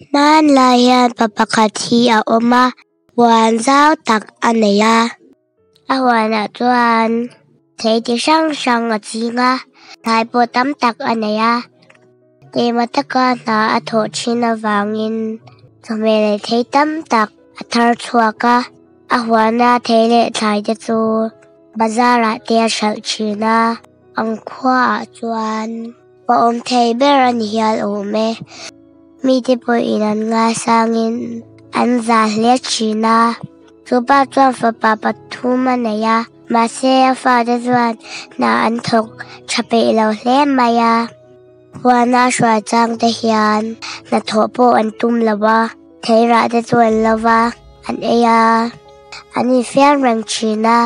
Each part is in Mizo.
Hmanlai hian pa pakhat hi a awm a huan zau tak a nei a a huanah chuan thei ti hrang hrang a ching a thlai pawh tam tak a nei a keimah taka hna a thawh thin avangin chawhmeh leh thei tam tak a thar chhuak a a huana thei leh thlai te chu bazar ah te a hralh thin a ang khuaah chuan a awm thei ber a ni hial awm e mite pawhin an ngaisangin an zah hle thin a chupa chuan fapa pathum a nei a mahse a fate chuan hna an thawk tha peih lo hle mai a huana hruai chang te hian hnathawh pawh an tum lo a thei rah te chu an lo va an ei a an infiam reng thin a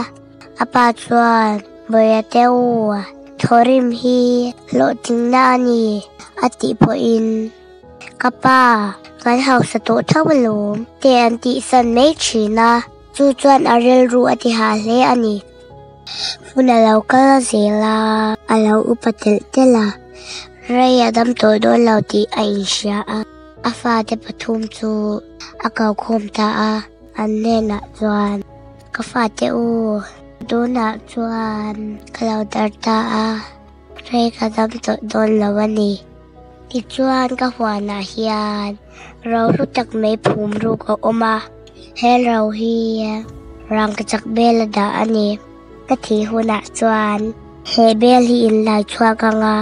a pa chuan bawihte te u thawrim hi hlawhtling na a ni a tih pawhin ka pa kan hausa tawh tho alawm te an tih san mai thin a chu chuan a rilru a ti hah hle a ni. Hun a lo kal a zel a, a lo upa telh telh a, rei a dam tawh dawn lo tih a inhria a, a fate pathum chu a ko khawm ta a, an hnenah chuan ka fate u tunah chuan ka lo dar ta a, rei ka dam tawh dawn lo a ni. Tichuan ka huanah hian ro hlu tak mai phum ruk a awm a, he ro hi rangkachak bel a dah a ni. Ka thih hunah chuan he bel hi in lai chhuak ang a,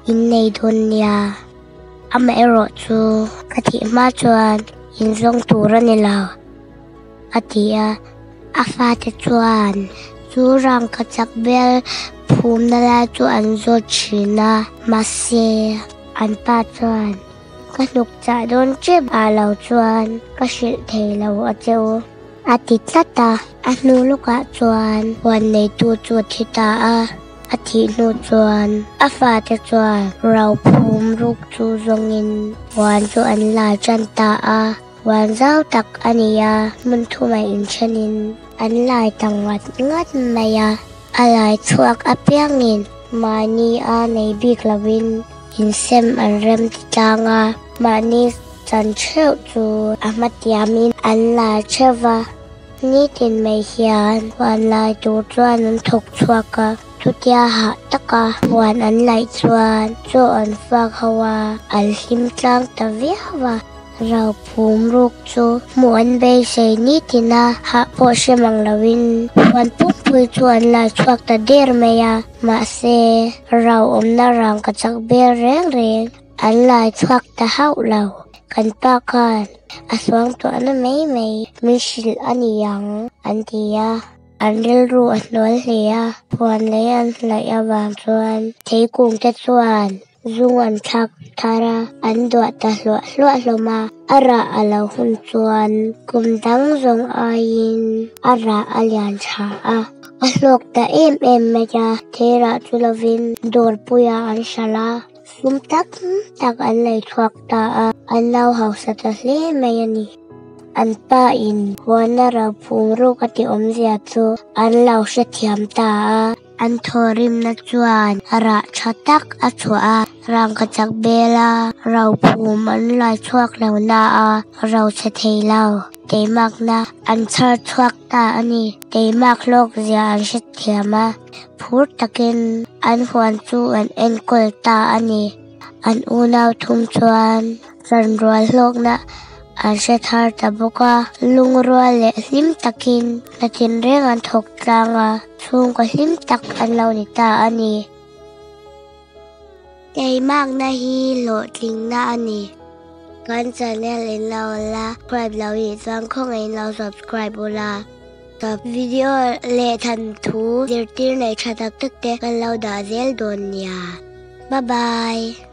in nei dawn nia. Amaherawh chu ka thih hma chuan in zawng tur a ni lo, a ti a. A fate chuan chu rangkachak bel phumna lai chu an zawt thin a, mahse an pa chuan ka hnuk chah dawn tep ah lo chuan ka hrilh thei lo a che u a ti tlat a. A hnu lawkah chuan huan neitu chu a thi ta a, a thih hnu chuan a fate chuan ro phum ruk chu zawngin huan chu an la tan ta a. Huan zau tak a ni a, hmun thumah inthenin an lai ta ngat ngat mai a. A lai chhuak apiangin mahni a nei bik lovin insem an rem ti tlang a, mahni chan theuh chu a hma tiamin an la theuh va. Nitin mai hian huan lai tur chuan an thawk chhuak a, chutia hah taka huan an laih chuan chaw an fak ho a, an hlim tlang ta viau a. Rau phum ruk chu hmuh an beisei nitin a, hah pawh hre mang loin huan pumpui chu an la chhuak ta der mai a, mahse rau awmna rang ka chak bel reng reng an la chhuak ta hauh lo. Kan pa khan a suang tuahna mai mai min hrilh a ni ang an ti a, an rilru a hnual hle a, huan lei an hlaih avang chuan theikung te chuan Zung an thlak thar a, an duah ta hluah hluah hlawm a, a rah a lo hun chuan kum dang zawng aiin a rah a lian tha a, a hlawk ta em em mai a, thei rah chu lovin dawrpuiah an hralh a, sum tak tak an lei chhuak ta a, an lo hausa ta hle mai a ni. An pa in huana ro phung ruk a ti awmzia chu an lo hrethiam ta a. An thawhrimna chuan rah tha tak a chhuah a, rangkachak bela ro phum an lai chhuak lo na a, ro chhe thei lo. Teimakna an chhar chhuak ta a ni. Teimak hlawk zia an hrethiam a, phur takin an huan chu an enkawl ta a ni. An unau thum chuan Ranrual hlawkna an hre thar ta bawk a, lungrual leh hlim takin hna tinreng an thawk tlang a, chhungkaw hlim tak an lo ni ta a ni. Teimakna hi hlawhtlingna a ni. Kan channel in lo la subscribe lo ih chuan khawngaihin lo subscribe ula. Video leh thanthu zirtir nei tha tak tak te kan lo dah zel dawn nia. Bye bye.